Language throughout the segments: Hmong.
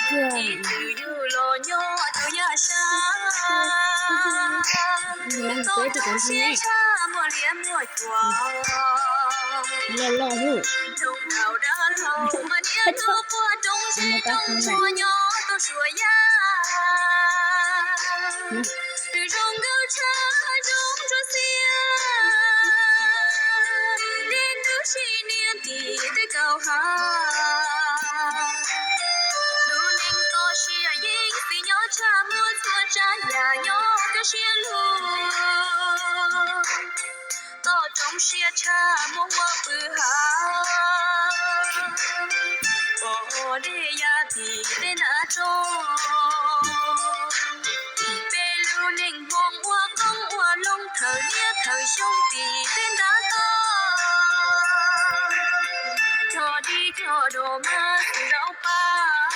Ib txwm yug los nyob rau yaj sab, tau rau siab tshaj muaj liab muaj cuam. Nrog nraum dab laug mas niaj hnub quaj roob zeb roob tsuas nyob tau suav yaj. Twb zoo nkauj tshaj zoo ntsuab xiab, dej ntub si niam tim tej kaum hav. Lub neej toj siab yeej txim nyob tshaj muaj txhua tsav yam nyob kaj siab lug. Toj roob siab tshaj muaj ua pw hav, pom dej ya tim tej nram roob. Peb lub neej hmoov ua qoob ua loo thawm niaj thawm xyoo tim tej ntav toj. Cog dib cog dos mas xwm zaub pab,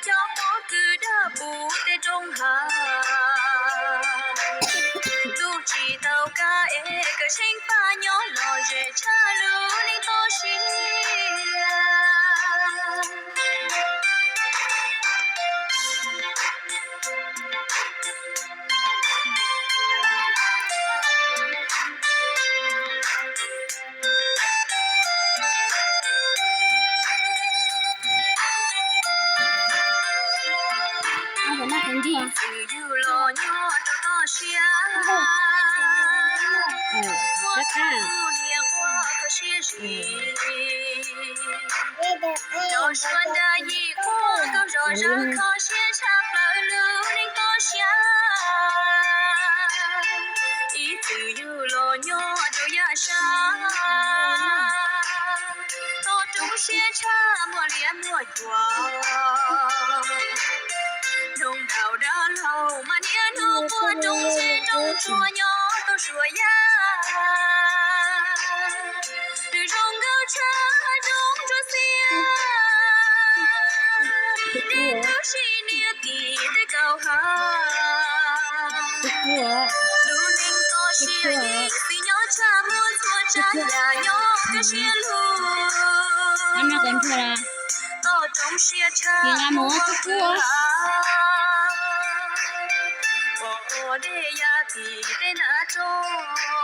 cog pob kws dag puv tej roob hav. Ntuj tsis tau kab es kawm seeb paj nyob lom zem tshaj lub neej toj siab. Ib txwm yug los nyob rau toj siab, muaj tus niam quaj kho siab zim. Cov suav nra yim quaj kho zom zaws kho siab tshaj plaws lub neej toj siab. Ib txwm yug los nyob rau yaj sab, toj roob siab tshaj muaj liab muaj cuam. Nrog nraum dab laug mas niaj hnub quaj roob zeb roob tsuas nyob tau suav yaj. Twb zoo nkauj tshaj zoo ntsuab xiab, dej ntub si niam tim tej kaum hav. Lub neej toj siab yeej txim nyob tshaj muaj txhua tsav yam nyob kaj siab lug. Toj roob siab tshaj muaj ua pw hav, pom dej ya tim tej nram roob.